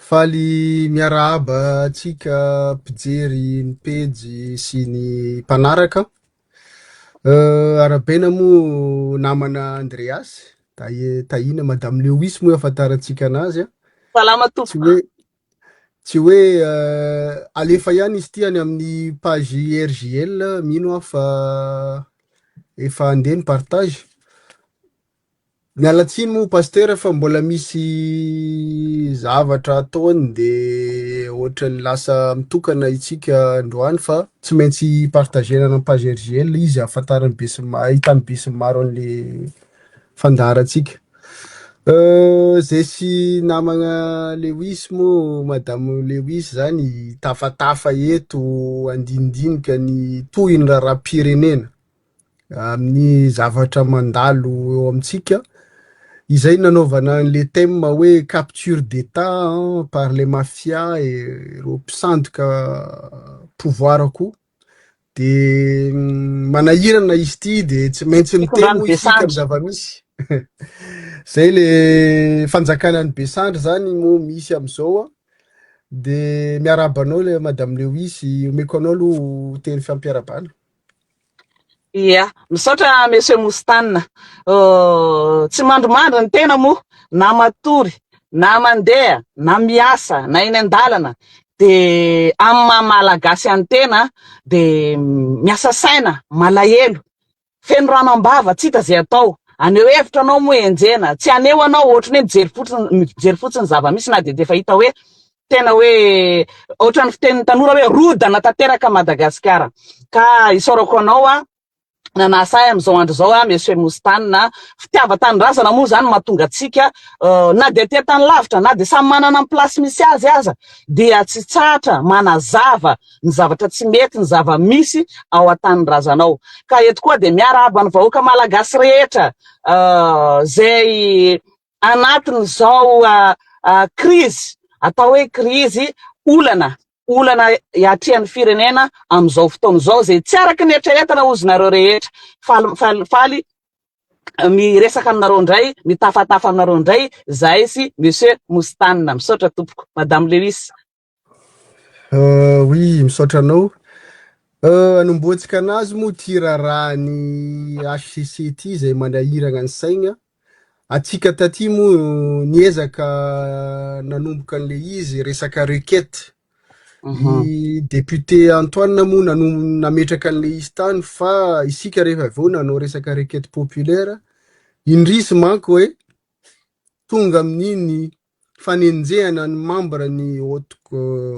Faly miarahaba antsika mpijery ny pejy sy ny mpanaraka. Arahabaina moa namana Andreas, Tahina, Madame Lewis moa ahafantarantsika anazy. Salama Tsy tompoko. hoe tsy hoe alefa ihany izy ity any amin'ny page RJL, mino aho fa efa andeha ny partage. Miala tsiny moa Pasteur fa mbola misy zavatra ataony de ohatran'ny lasa mitokana isika androany fa tsy maintsy partagena any page RGL izy ahafantaran'ny be sy ahitan'ny be sy ny maro an'le fandaharantsika. Zay sy namagna Lewis moa Madame Lewis zany tafatafa eto andinidinika ny tohin'ny raharaham-pirenena. amin'ny zavatra mandalo eo amintsika, izay nanaovana an'le thème hoe capture d'état par les mafias et ireo mpisandoka pouvoir koa, de manahirana izy ity de tsy maintsy miteny Fitondrany moa isika Besandry. amin'ny zava-misy. Zay le fanjakana ny Besandry zany moa misy am'izao a, de miarahaba anao le Madame Lewis, omeko anao aloha teny fampiarahabana. Ia, misaotra Monsieur Moustane. Tsy mandrimandry ny tena moa, na matory, na mandeha, na miasa, na eny an-dalana, de amin'ny maha malagasy an'ny tena de miasa saina, malahelo, feno rano am-bava, tsy hita izay atao. Haneho hevitra anao moa enjehina, tsy haneho anao ohatran'ny hoe mijery fotsiny mijery fotsiny ny zava-misy na dia efa hita hoe tena hoe ohatran'ny fitenin'ny tanora hoe rodana tanteraka Madagasikara. Ka isaorako anao a nanasa ahy amin'izao andro izao a Monsieur Moustane. Fitiavan-tanindrazana moa izany mahatonga antsika na dia aty an-tany lavitra na dia samy manana ny place misy azy aza dia tsy tsahatra manazava ny zavatra tsy mety, ny zava-misy ao an-tanindrazana ao. Ka eto koa dia miarahaba ny vahoaka malagasy rehetra izay anatin'izao krizy, atao hoe krizy, olana, olana iatrehan'ny firenena amin'izao fotoana izao, izay tsy araka ny eritreretina hozy nareo rehetra. Faly, faly, faly miresaka aminareo indray, mitafatafa aminareo indray zahay sy Monsieur Moustane. Misaotra tompoko. Madame Lewis. Oui, misaotra anao. Anombohantsika anazy moa ty raharahan'ny HCC ty izay manahirana ny saigna. Atsika taty moa niezaka nanomboka an'le izy resaka requête. I député Antoine moa nanom- nametraka an'le izy tany fa isika rehefa avy eo nanao resaka requête populaire. Indrisy manko hoe tonga amin'iny fanenjehana ny membre ny haute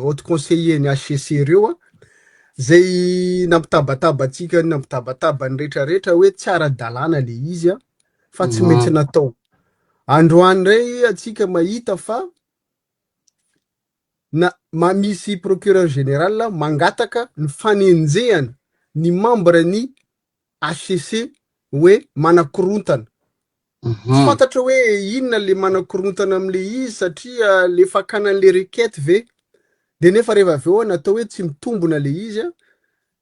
haute conseiller ny HCC ireo a, zay nampitabataba antsika nampitabataba ny rehetrarehetra hoe tsy ara-dalàna le izy a, fa tsy maintsy natao. Androany indray antsika mahita fa na ma misy procureur général mangataka ny fanenjehana ny membre ny HCC hoe manakorontana. Tsy fantatra hoe inona le manakorontana am'le izy satria le fakana an'le requête ve de nefa rehefa avy eo natao hoe tsy mitombona le izy a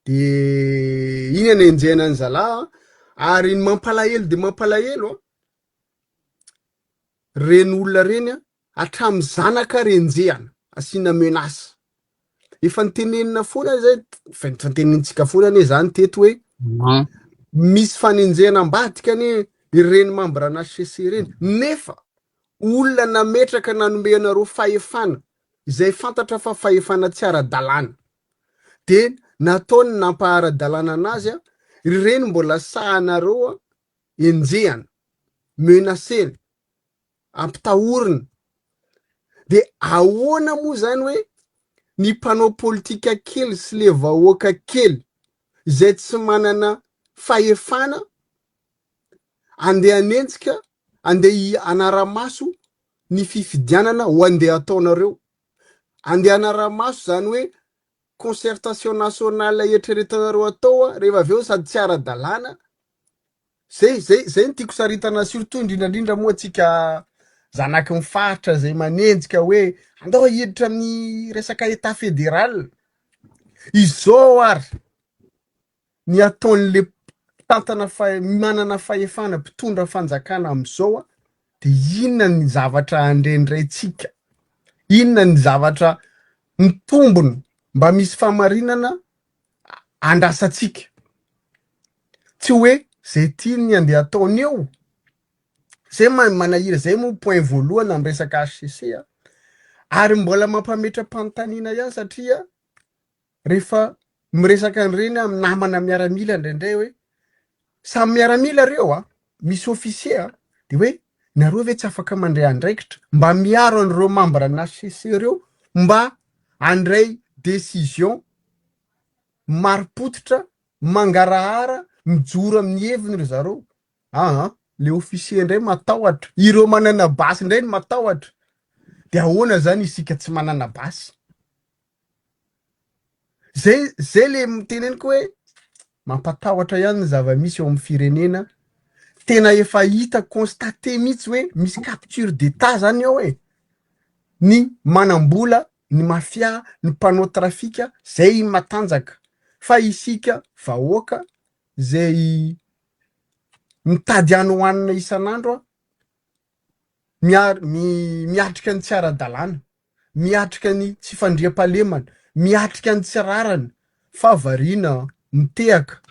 de iny anenjehana ny zalahy a ary ny mampalahelo de mampalahelo a reny olona reny a hatramin'ny zanaka renjehana asiana menace efa nitenenina foana zay fa nitenenitsika foana anie zany teto hoe misy fanenjehana ambadika anie ireny membre na HCC ireny nefa olona nametraka nanome anareo fahefana izay fantatra fa fahefana tsy ara-dalàna de nataony nampahara-dalàna anazy a ireny mbola sahanareo a enjehana menacena ampitahorina de ahoana moa zany hoe ny mpanao politika kely sy le vahoaka kely izay tsy manana fahefana andeha hanenjika andeha hanara-maso ny fifidianana ho andeha ataonareo andeha hanara-maso zany hoe concertation nationale eritreretanareo atao a rehefa avy eo sady tsy ara-dalàna zay zay zay no tiako saritana surtout indrindrandrindra moa tsika zanaky ny faritra zay manenjika hoe andao hiditra amin'ny resaka état fédéral izao ary ny ataon'le mpitantana fa manana fahefana mpitondra fanjakana am'izao a de inona ny zavatra andrendraintsika. Inona ny zavatra mitombona mba misy fahamarinana andrasantsika? Tsy hoe zay tiany andeha ataony eo. Zay manahira, zay moa point voalohany amin'ny resaka HCC a. Ary mbola mampametra-panontaniana ihany satria rehefa miresaka an'ireny amin'ny namana miaramila indraindray hoe samy miaramila reo a, misy officier a, de hoe nareo ve tsy afaka mandray andraikitra mba miaro an'ireo membre ny HCC ireo mba handray décision marim-pototra, mangarahara, mijoro amin'ny heviny ry zareo. Aa, le officier indray matahotra, ireo manana basy indray no matahotra. De ahoana zany isika tsy manana basy? Zay zay le teneniko hoe mampatahotra ihany ny zava-misy eo amin'ny firenena. Tena efa hita constaté mihitsy hoe misy capture d'état zany ao e. Ny manam-bola, ny mafia, ny mpanao trafika, zay matanjaka. Fa isika vahoaka zay mitady hany hohanina isan'andro miatrika ny tsy ara-dalàna, miatrika ny tsy fandriampahalemana, miatrika ny tsy rariny fa variana mitehaka,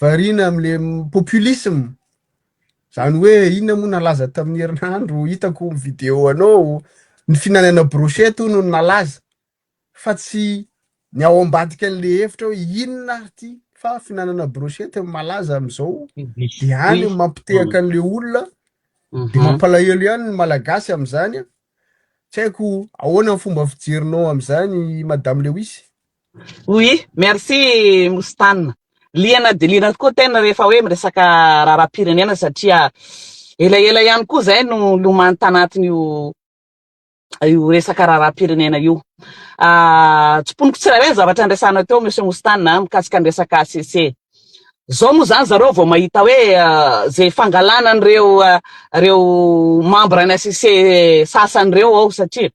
variana amle populisme, zany hoe inona moa nalaza tamin'ny herinandro hitako vidéo anao, ny fihinanana brochette hono no nalaza. fa tsy ny ao ambadika an'le hevitra hoe inona ary ty fa fihinanana brochette no malaza am'izao de any no mampitehaka an'le olona de mampalahelo ihany ny malagasy am'izany a. Tsy haiko ahoana ny fomba fijerinao am'izany Madame Lewis? Oui, merci Moustane. Liana dia liana tokoa tena rehefa hoe miresaka raharaham-pirenena satria elaela ihany koa zay no lomano tanatin'io io resaka raharaham-pirenena io. Ah, Tsimponiko tsirairay ny zavatra niresahana teo Monsieur Moustane ah, mikasika ny resaka ACC. Zao moa zany zareo vao mahita hoe ah, zay fangalana an'ireo ah, reo membre ny ACC sasany ireo ao satria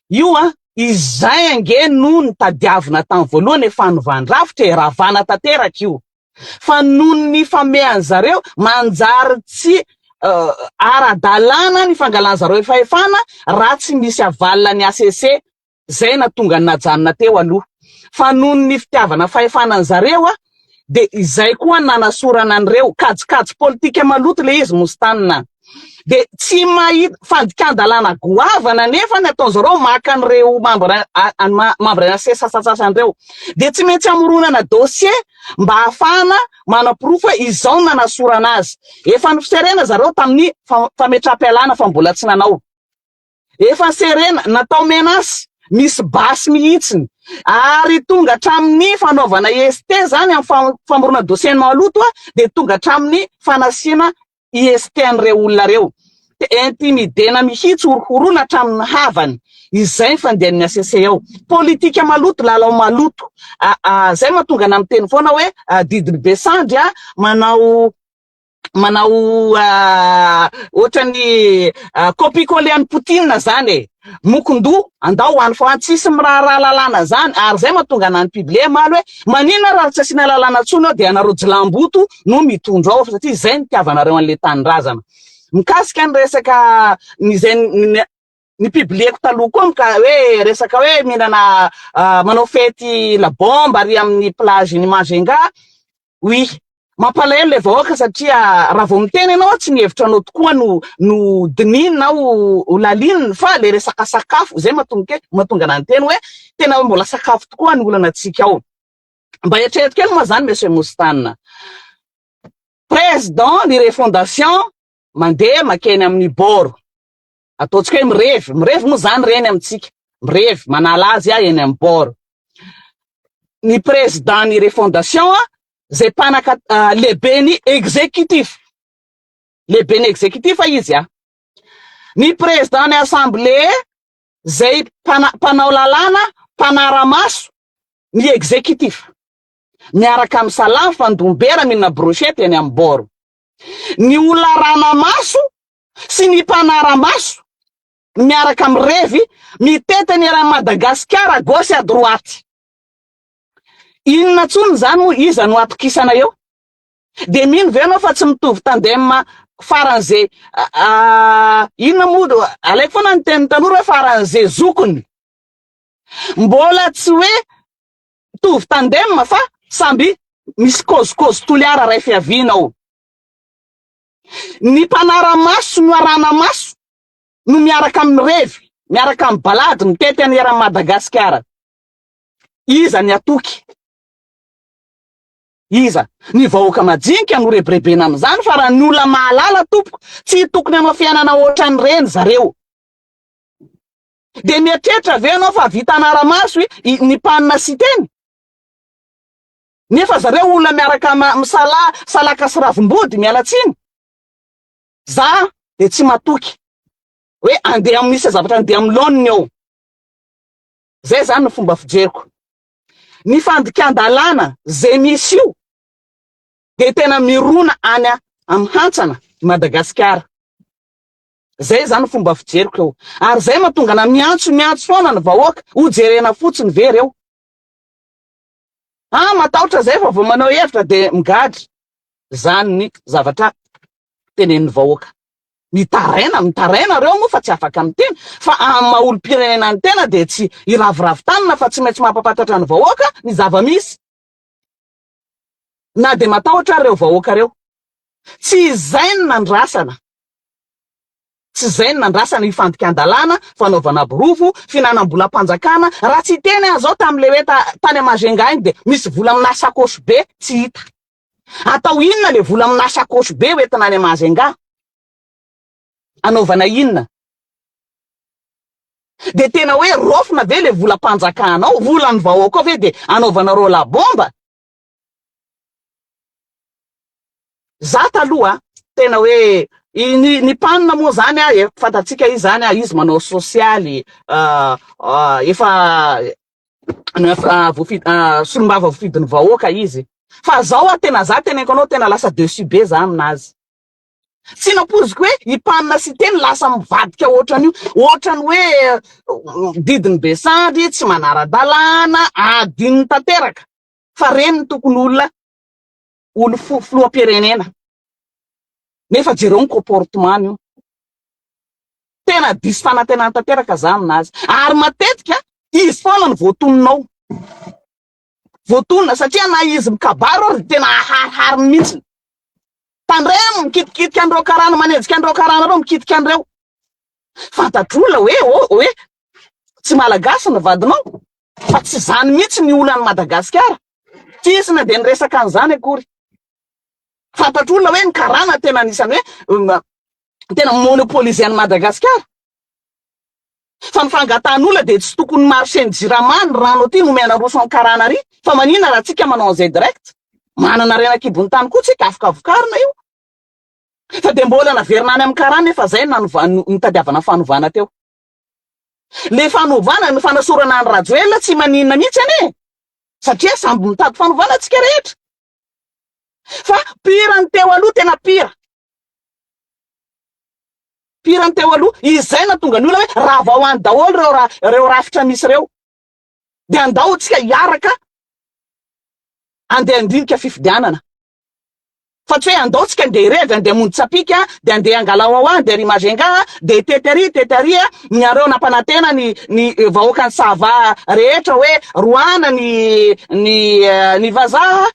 io a izay ange no nitadiavina tamin'ny voalohany e fanovan-drafitra e, ravana tanteraka io. Fa noho ny famehan zareo manjary tsy ara-dalàna ny fangalan zareo fahefana raha tsy misy avalona ny HCC zay natonga ny najanona teo aloha. Fa noho ny fitiavana fahefana an zareo dia izay koa nanasorana an'ireo. Kajikajy politika maloto le izy Moustane. Dia tsy mahita fandikan-dalàna goavana anefa ny ataon-zareo maka an'ireo membre membre HCC sasantsasany ireo. Dia tsy maintsy hamoronana dossier mba hahafahana manaporofo hoe izao no nanasorana azy. Efa noserena zareo tamin'ny fametraham-pialana fa mbola tsy nanao. Efa serena, natao menace, misy basy mihitsiny. Ary tonga hatramin'ny fanaovana IST zany amin'ny famoronana dossier maloto dia tonga hatramin'ny fanasiana IST an'ireo olona ireo. Dia intimidena mihitsy, horohoroana hatramin'ny havany. Izay ny fandehan'ny HCC ao. Politika maloto, lalao maloto. Izay mahatonga anà miteny foana hoe didin'ny be sandry manao manao ohatran'ny copie coller an'i Poutine zany e. Mokondoha, andao ho any fa tsisy miraharaha lalàna zany ary zay mahatonga anà ni-publier omaly hoe maninona raha tsy asiana lalàna intsony ao dia ianareo jilamboto no mitondra ao satria izay no itiavanareo an'ilay tanindrazana. Mikasika ny resaka ny izay ni-publier-ko taloha koa mika hoe resaka hoe mihinana manao fety la bombe ary amin'ny plage ny Majunga, Oui, mampalahelo ilay vahoaka satria raha vao miteny ianao tsy ny hevitranao tokoa no no dinihina na ho lalinina fa ilay resaka sakafo, izay mahatonga mahatonga anah niteny hoe tena mbola sakafo tokoa ny olana antsika ao. Mba eritrereto kely moa zany Monsieur Moustane. Président ny refondation mandeha makeny amin'ny bord. Ataontsika hoe mirevy, mirevy moa zany reny amintsika, mirevy, manala azy eny amin'ny bord. Ny président ny refondation zay mpanaka lehiben'ny exécutif, lehiben'ny exécutif izy a. Ny président ny assemblée zay mpanao lalàna, mpanara-maso ny exécutif, miaraka amin'ny salamo fandombera mihinana brochette eny amin'ny bord. Ny olona arahana-maso sy ny mpanara-maso miaraka mirevy mitety ny eran'i Madagasikara gauche à droite. Inona tsony izany moa iza no atokisana eo? Dia mino ve ianao fa tsy mitovy tandem faran'ze inona moa alaiko foana ny tenin'ny tanora hoe faran'ze zokiny. Mbola tsy hoe mitovy tandem fa samby misy kôzikôzy Toliara ray fiaviana ao. Ny mpanara-maso no arahana-maso no miaraka mirevy, miaraka mibalady, mitety any eran'i Madagasikara. Iza ny hatoky? Iza? Ny vahoaka majinika no rebirebena amin'izany fa raha ny olona mahalala tompoko tsy tokony hanao fiainana ohatran'ireny zareo. Dia mieritreritra ve ianao fa vita anara-maso i ny mpanina Siteny? Nefa zareo olona miaraka misalahy salaka sy ravimbody, miala tsiny. Za dia tsy matoky hoe andeha misy zavatra andeha amin'ny laoniny eo. Zay zany ny fomba fijeriko. Ny fandikan-dalàna zay misy io dia tena mirona any amin'ny hantsana i Madagasikara. Zay zany fomba fijeriko eo. Ary zay mahatonga ana miantso miantso foana ny vahoaka, ho jerena fotsiny ve reo? Ah matahotra zay fa vao manao hevitra de migadra. Zany ny zavatra tenenin'ny vahoaka. Mitaraina, mitaraina reo moa fa tsy afaka miteny fa amin'ny maha olom-pirenena ny tena dia tsy hiraviravy tanana fa tsy maintsy mampahafantatra ny vahoaka ny zava-misy. Na dia matahotra ary reo vahoaka reo. Tsy izay no nandrasana. Tsy izay no nandrasana io fandikan-dalàna, fanaovana borofo, fihinanam-bolam-panjakana. Raha tsy hiteny aho zao tamin'ilay hoe tany Majunga iny dia misy vola aminà sakôsy be tsy hita. Atao inona le vola aminà sakôsy be hoentina any Majunga? Anaovana inona? Dia tena hoe raofina ve le volam-panjakana ao? Volan'ny vahoaka ao ve dia anaovanareo la bomba? Za taloha tena hoe ny ny mpanina moa zany a efa fantatsika izy zany a izy manao sosialy efa voafidy solombava voafidin'ny vahoaka izy fa zao a tena za teneniko anao tena lasa dessus be za aminazy tsy nampoiziko hoe i mpanina sy teny lasa mivadika ohatran'io ohatran'ny hoe didin'ny be sandry tsy manara-dalàna adinony tanteraka fa reny ny tokony olona olo filoham-pirenena nefa jereo ny comportement io tena diso fanantenana tanteraka za aminazy ary matetika izy foana no voatononao voatonona satria na izy mikabary ary tena aharihariny mihitsy tandremo mikitikitika an'ireo karana manenjika an'ireo karana ireo mikitika an'ireo fantatr'olona hoe oh, hoe tsy malagasy ny vadinao fa tsy zany mihitsy ny olan'i Madagasikara tsy hisy na dia niresaka an'izany akory fantatr'olona hoe ny karana tena anisan'ny hoe tena monopoliser an'i Madagasikara fa ny fangatahan'olona dia tsy tokony marché ny jirama ny rano aty no mianaroso amin'ny karana ary fa maninona raha tsika manao an'izay direct manana harena an-kibon'ny tany koa tsika afaka vokarina io fa dia mbola naverina any amin'ny karana nefa zay nanova nitadiavana fanovana teo le fanovana ny fanasorana an'i Rajoelina tsy maninona mihitsy anie satria samby mitady fanovana tsika rehetra fa pire ny teo aloha tena pire pire ny teo aloha izay natonga ny olona hoe ravao any daholo ireo ra ireo rafitra misy ireo dia andao tsika hiaraka andeha handinika fifidianana fa tsy hoe andao tsika andeha hirevy andeha hamonjy tsapika dia andeha hangala wawa andeha ry Majunga dia hitety ary hitety ary ny areo nampanantena ny ny vahoakan'i Sava rehetra hoe roahana ny ny ny vazaha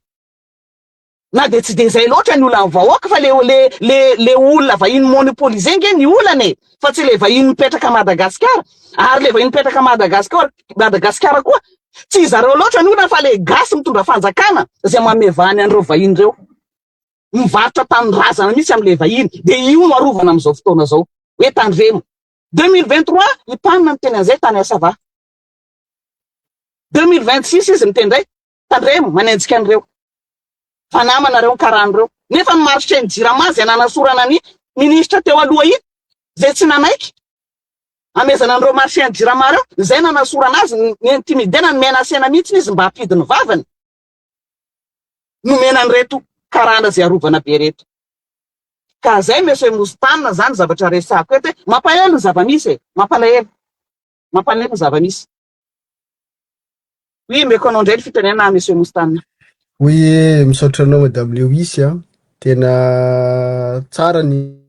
na dia tsy dia izay loatra ny olan'ny vahoaka fa le le le le olona vahiny monopoliser nge ny olana e fa tsy le vahiny mipetraka Madagasikara ary le vahiny mipetraka Madagasikara Madagasikara koa tsy zareo loatra ny olana fa le gasy mitondra fanjakana izay manome vahany an'ireo vahiny ireo mivarotra tanindrazana mihitsy amin'le vahiny dia io no arovana amin'izao fotoana izao hoe tandremo 2023 i Panina miteny an'izay tany Asava 2026 izy miteny indray tandremo manenjika an'ireo fa namana reo karana reo nefa ny marché ny jirama zay nanasorana ny ministra teo aloha iny zay tsy nanaiky amezana an'ireo marché ny jirama reo zay nanasorana azy ny intimidena ny menacena mihitsy izy mba hampidy ny vavany nomena an'ireto karana zay arovana be reto ka zay monsieur Moustane zany zavatra resako eto hoe mampalahelo ny zava-misy e mampalahelo mampalahelo ny zava-misy. Oui, omeko anao indray ny fitenenana monsieur Moustane. Oui, misaotra anao madame Lewis a. Tena tsara ny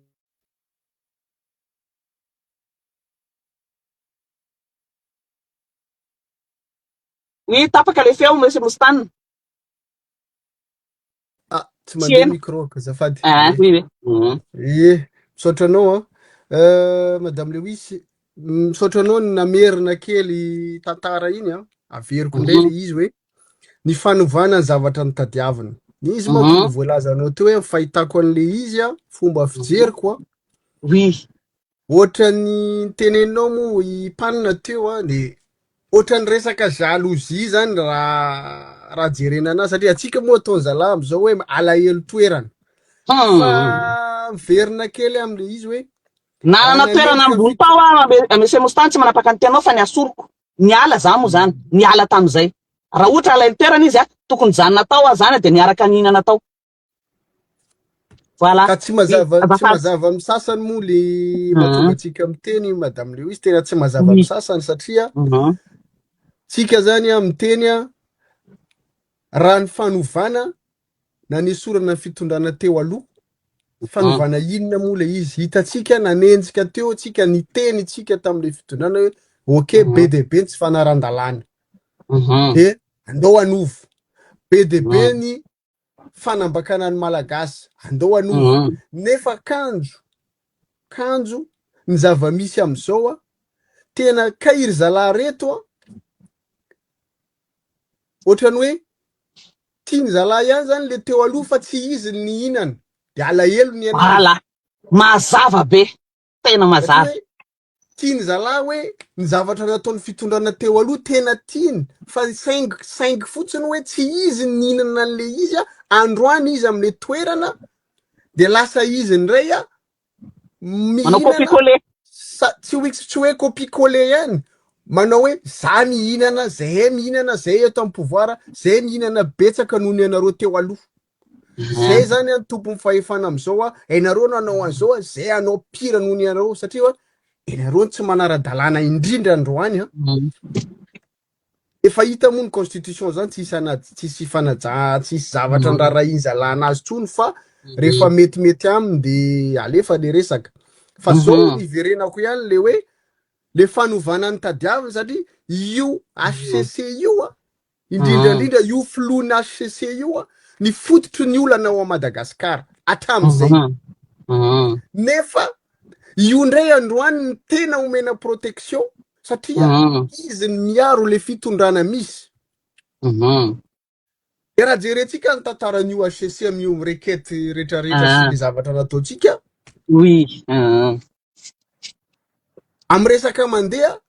Oui, tapaka le feo Monsieur Moustane. Ah, tsy mandeha micro azafady. Ah, oui, oui. Mm. Ie, misaotra anao an. Euh, Madame Lewis, misaotra anao ny namerina kely tantara iny an. Averiko indray le izy hoe ny fanovana ny zavatra notadiavina. Ny izy manko mm -hmm. voalazanao teo hoe fahitako an'le izy an, fomba fijeriko an. Oui. Ohatran'ny teneninao moa i Panina teo an, de ohatran'ny resaka jalousie zany raha raha jerena anazy satria antsika moa ataon'ny zalahy am'zao hoe alahelo toerana. Fa miverina kely am'le izy hoe Nanana raha toerana nanomboka ambony tao aho Monsieur Moustane tsy manapaka ny teninao fa ny asoriko. Niala za moa zany, niala tamin'izay. Raha ohatra alahelo toerana izy an, tokony nijanona tao aho zany dia niaraka nihinana tao. Voilà. Ka tsy mazava tsy Azafady. mazava amin'ny sasany moa le mahatonga antsika miteny Madame Lewis tena tsy mazava amin'ny Oui. sasany satria Mhm. tsika zany a miteny a raha ny fanovana nanesorana ny fitondrana teo aloha fanovana inona moa le izy hitantsika nanenjika teo tsika niteny tsika tamin'le fitondrana hoe ok be dia be ny tsy fanaran-dalàna de andao hanovo be dia be ny fanambakana ny Malagasy, andao hanova. Nefa kanjo, kanjo ny zava-misy amin'izao a, tena kay ry zalahy reto a, ohatran'ny hoe tiany zalahy ihany zany le teo aloha fa tsy izy ny nihinana, de alahelo ny anazy. Voilà, mazava be, tena mazava. Satria hoe Tiany zalahy hoe ny zavatra nataon'ny fitondrana teo aloha tena tiany fa saingy saingy fotsiny hoe tsy izy ny nihinana an'le izy a, androany izy am'le toerana de lasa izy indray a Manao mihinana copie coller. sa tsy hoe tsy hoe copie coller ihany manao hoe za mihinana zahay mihinana zay eto am pouvoir zay mihinana betsaka noho ny anareo teo aloha. Zay zany an tompon'ny fahefana amizao a, enareo nanao an'izao a, zay hanao pire noho ny anareo satria hoa enareo no tsy manara-dalàna indrindra androany an. Efa hita moa ny constitution zany tsisy ana tsisy fanaja tsisy zavatra nirarahiany zalana azy tsony fa rehefa metimety aminy de alefa le resaka. Fa zao iverenako ihany le hoe le fanovana ny tadiaviny satria io HCC io a Indrindra indrindra io filohan'ny HCC io a, ny fototry ny olana ao Madagasikara hatramin'izay. Nefa io indray androany ny tena omena protection satria izy ny miaro le fitondrana misy. De raha jerentsika ny tantaran'io HCC amin'io requête rehetrarehetra sy le zavatra nataontsika. Oui. Amin'ny resaka mandeha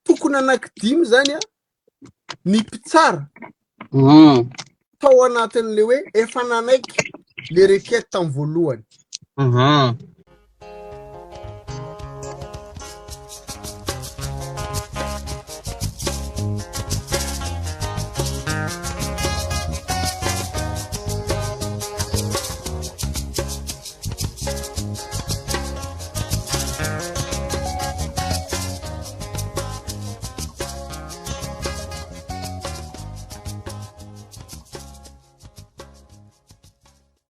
tokony anankidimy zany a ny mpitsara mm. tao anatin'le hoe efa nanaiky le requête tamin'ny voalohany mm -hmm.